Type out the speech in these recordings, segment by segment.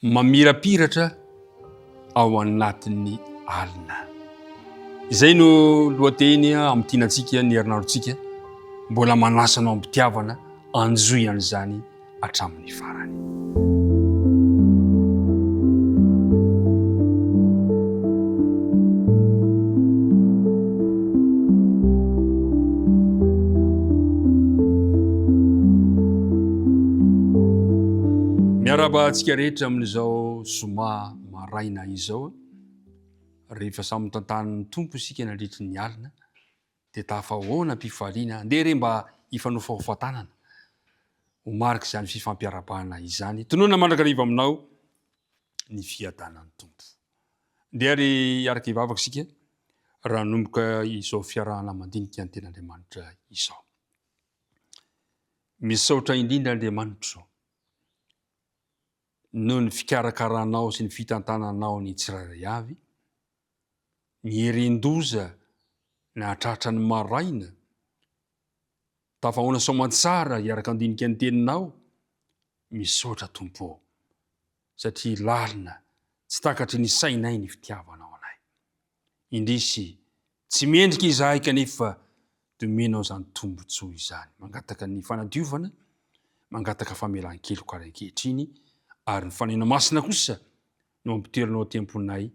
Mamirapiratra ao anatin'ny alina. Izay no lohateny amintinantsika ny herinandrontsika. Mbola manasa anao am-pitiavana anjohy an'izany hatramin'ny farany. Miarahaba antsika rehetra amin'izao zoma maraina izao. Rehefa samy notantanin'ny Tompo isika nandritry ny alina dia tafahoana am-pifaliana. Andeha re mba hifanofahofa tanana ho marik'izany fifampiarahabana izany. Tononina mandrakariva aminao ny fiadanan'ny Tompo. Ndeha ary hiaraka hivavaka isika raha hanomboka izao fiarahana mandinika ny Tenin'Andriamanitra izao. Misaotra indrindra Andriamanitro noho ny fikarakaranao sy ny fitantananao ny tsirairay avy, ny herin-doza nahatratra ny maraina, tafahoana soamantsara hiaraka handinika ny Teninao, misaotra Tompo ô, satria lalina tsy takatry ny sainay ny fitiavanao anay. Indrisy, tsy mendrika izahay kanefa dia omenao izany tombontsoa izany. Mangataka ny fanadiovana, mangataka famelan-keloka ary ankehitriny, ary ny Fanahinao Masina kosa no ampitoeranao aty am-ponay,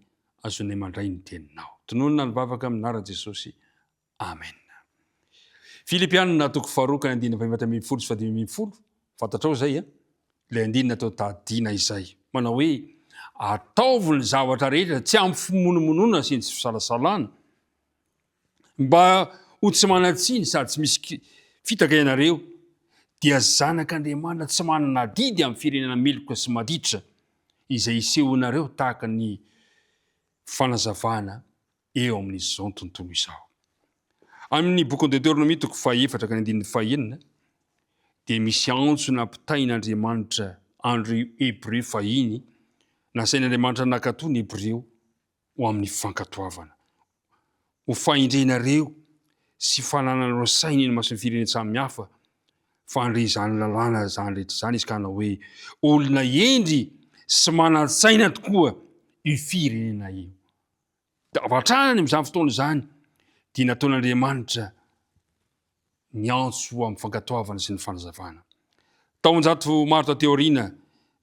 azonay mandray ny Teninao. Tononina ny vavaka amin'ny anaran'i Jesosy. Amen. Filipianina toko faharoa ka ny andininy faha-14 sy faha-15, fantatrao izay a? Ilay andininy natao tadina izay. Manao hoe, ataovy ny zavatra rehetra tsy amin'ny fimonomonona sy ny tsy fisalasalana, mba ho tsy manan-tsiny sady tsy misy fitaka ianareo, dia zanak'Andriamanitra tsy manana adidy amin'ny firenena meloka sy maditra, izay isehoanareo tahaka ny fanazavana eo amin'izao tontolo izao. Amin'ny bokin'ny Deoteronomia toko fahefatra ka ny andininy fahenina dia misy antso nampitain'Andriamanitra an'ireo Hebreo fahiny, nasain'Andriamanitra nankatò ny Hebreo ho amin'ny fankatoavana. Ho fahendrenareo sy fanananareo saina eny imason'ny firenena samy hafa fa handre izany lalàna izany rehetra izany izy ka hanao hoe, Olona hendry sy manan-tsaina tokoa io firenena io. Avy hatrany amin'izany fotoana izany dia nataon'Andriamanitra ny antso ho amin'ny fankatoavana sy ny fanazavana. Taonjato maro taty aoriana,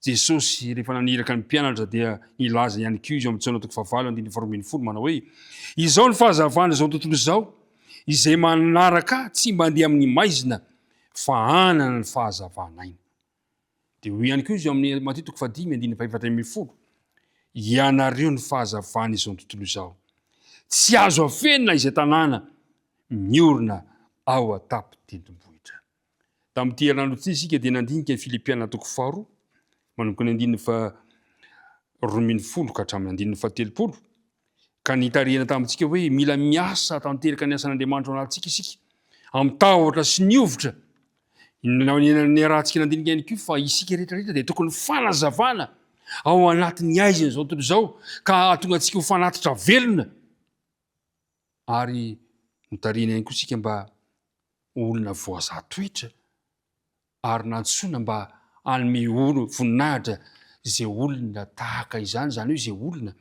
Jesosy rehefa naniraka ny mpianatra dia nilaza ihany koa izy ao amin'ny Jaona toko fahavalo andininy faharoa 12 manao hoe, Izao ny fahazavana izao tontolo izao, izay manaraka ahy tsy mba handeha amin'ny maizina fa hanana ny fahazavan'aina. Dia hoy ihany koa izy ao amin'ny Matio toko fahadimy andininy faha-14, Ianareo ny fahazavan'izao tontolo izao. Tsy azo afenina izay tanàna miorina ao an-tampon-tendrombohitra. Tamin'ity herinandro ity isika dia nandinika ny Filipiana toko faharoa, manomboka ny andininy faha-12 ka hatramin'ny andininy faha-30, ka nitarihana tamintsika hoe mila miasa tanteraka ny asan'Andriamanitra ao anatintsika isika, amin'ny tahotra sy ny hovitra. Niarahantsika nandinika ihany koa fa isika rehetra rehetra dia tokony fanazavana ao anatin'ny aizin'izao tontolo izao ka hahatonga antsika ho fanatitra velona ary notarihina ihany koa isika mba ho olona voazaha toetra ary nantsoina mba hanome olo voninahitra izay olona tahaka izany, izany hoe izay olona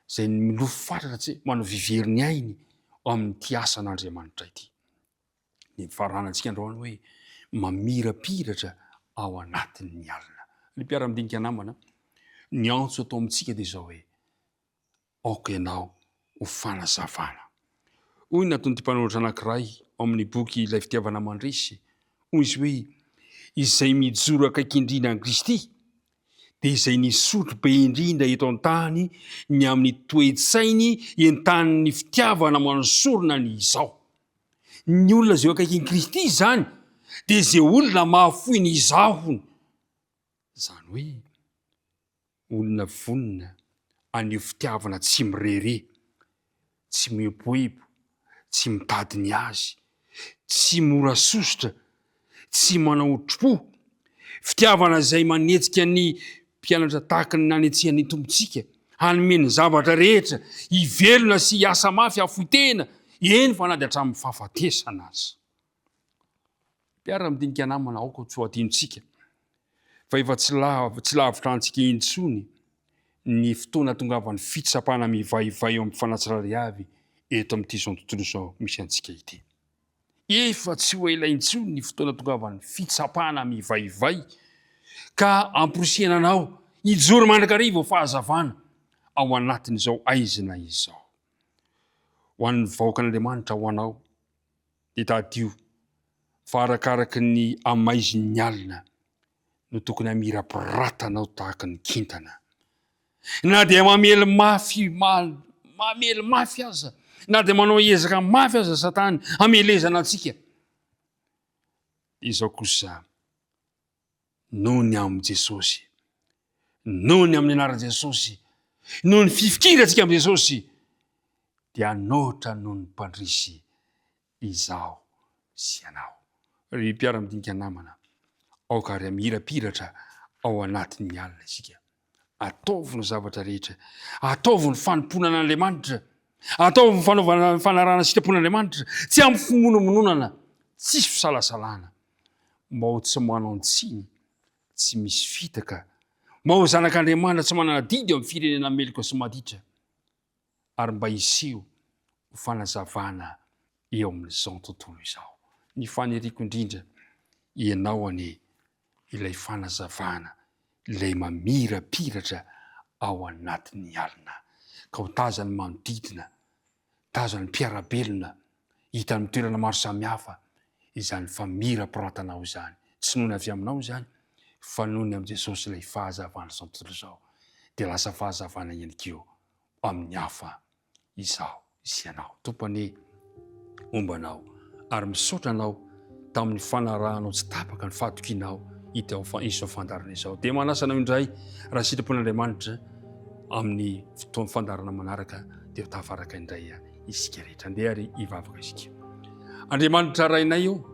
izay milofo fatratra tsy manao vivery ny ainy amin'ity asan'Andriamanitra ity. Ny faranantsika androany hoe mamirapiratra ao anatin'ny alina. Ny mpiara-midinika namana, ny antso atao amintsika dia izao hoe aoka ianao ho fanazavana. Hoy ny nataon'ity mpanoratra anankiray ao amin'ny boky Ilay Fitiavana Mandresy, hoy izy hoe, Izay mijoro akaiky indrindra an'i Kristy dia izay nisotro be indrindra eto an-tany ny amin'ny toe-tsainy entanin'ny fitiavana manosorona ny izao. Ny olona izay eo akaikin'i Kristy izany dia izay olona mahafoy ny izahony. Izany hoe olona vonona haneho fitiavana tsy mirehareha, tsy mieboebo, tsy mitady ny azy, tsy mora sosotra, tsy manao otri-po. Fitiavana izay manetsika ny mpianatra tahaka ny nanetsehan'ny Tompontsika hanome ny zavatra rehetra, hivelona sy hiasa mafy hahafoy tena, eny fa na dia hatramin'ny fahafatesana aza. Mpiara-midinika namana, aoka tsy ho adinontsika fa efa tsy lavitra antsika intsony. ny fotoana hatongavan'ny fitsapana mivaivay eo amin'ny fanahy tsirairay avy eto amin'ity izao tontolo izao misy antsika ity. Efa tsy ho ela intsony ny fotoana hatongavan'ny fitsapana mivaivay ka amporisihana anao hijoro mandrakariva ho fahazavana ao anatin'izao haizina izao. Ho an'ny vahoakan'Andriamanitra, ho anao, dia tadidio fa arakaraky ny hamaizin'ny alina no tokony hamirapiratanao tahaka ny kintana. Na dia mamely mafy, mamely mafy aza, na dia manao ezaka mafy aza Satana hamelezana antsika, izao kosa noho ny amin'i Jesosy, noho ny amin'ny anaran'i Jesosy, noho ny fifikirantsika amin'i Jesosy, dia hanoatra noho ny mpandresy izaho sy ianao. Ry mpiara-midinika namana, aoka ary hamirapiratra ao anatin'ny alina isika. Ataovy ny zavatra rehetra. Ataovy ny fanompoana an'Andriamanitra. Ataovy ny fanaovana ny fanarahana sitrapon'Andriamanitra. Tsy amin'ny fimonomononana, tsisy fisalasalana. Mba ho tsy manan-tsiny, tsy misy fitaka. Mba ho zanak'Andriamanitra tsy manana adidy eo amin'ny firenena meloka sy maditra. Ary mba hiseho ho fanazavana eo amin'izao tontolo izao. Ny faniriako indrindra, ianao anie ilay fanazavana, ilay mamirapiratra ao anatin'ny alina, ka ho tazan'ny manodidina, tazan'ny mpiara-belona, hita amin'ny toerana maro samihafa izany famirapiratanao izany. Tsy noho ny avy aminao izany, fa noho ny amin'i Jesosy ilay fahazavan'izao tontolo izao, dia lasa fahazavana ihany koa amin'ny hafa izaho sy ianao. Tompo anie homba anao ary misaotra anao tamin'ny fanarahanao tsy tapaka ny fahatokianao hita ao izao fandaharana izao. Dia manasa anao indray raha sitrapon'Andriamanitra amin'ny fotoana fandaharana manaraka dia ho tafaraka indray isika rehetra. Andeha ary hivavaka isika. Andriamanitra Rainay ô,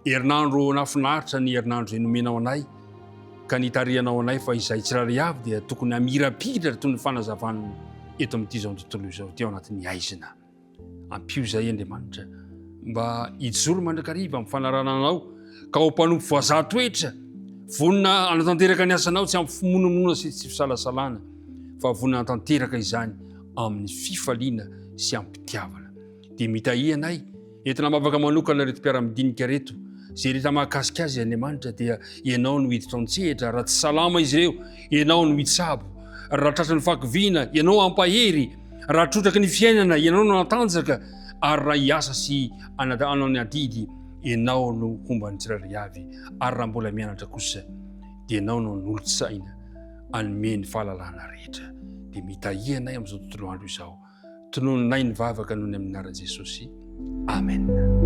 Herinandro nahafinaritra ny herinandro izay nomenao anay ka nitarihanao anay fa izay tsirairay avy dia tokony hamirapiratra toy ny fanazavana eto amin'ity izao tontolo izao ity ao anatin'ny haizina. Ampio izay Andriamanitra mba hijoro mandrakariva amin'ny fanarahana anao ka ho mpanompo vazaha toetra vonona hanatanteraka ny asanao tsy amin'ny fimonomonona sy tsy fisalasalana fa vonona hanatanteraka izany amin'ny fifaliana sy am-pitiavana. Dia mitahia anay Entina am-bavaka manokana ireto mpiara-midinika ireto. Izay rehetra mahakasika azy Andriamanitra dia Ianao no hiditra an-tsehatra. Raha tsy salama izy ireo, Ianao no hitsabo. Raha tratran'ny fahakiviana, Ianao hampahery. Raha trotraky ny fiainana, Ianao no hanatanjaka. Ary raha hiasa sy hanao ny adidy, Ianao no homba ny tsirairay avy. Ary raha mbola mianatra kosa, dia Ianao no hanolotsaina hanome ny fahalalana rehetra. Dia mitahia anay amin'izao tontolo andro izao. Tononinay ny vavaka noho ny amin'ny anaran'i Jesosy. Amen.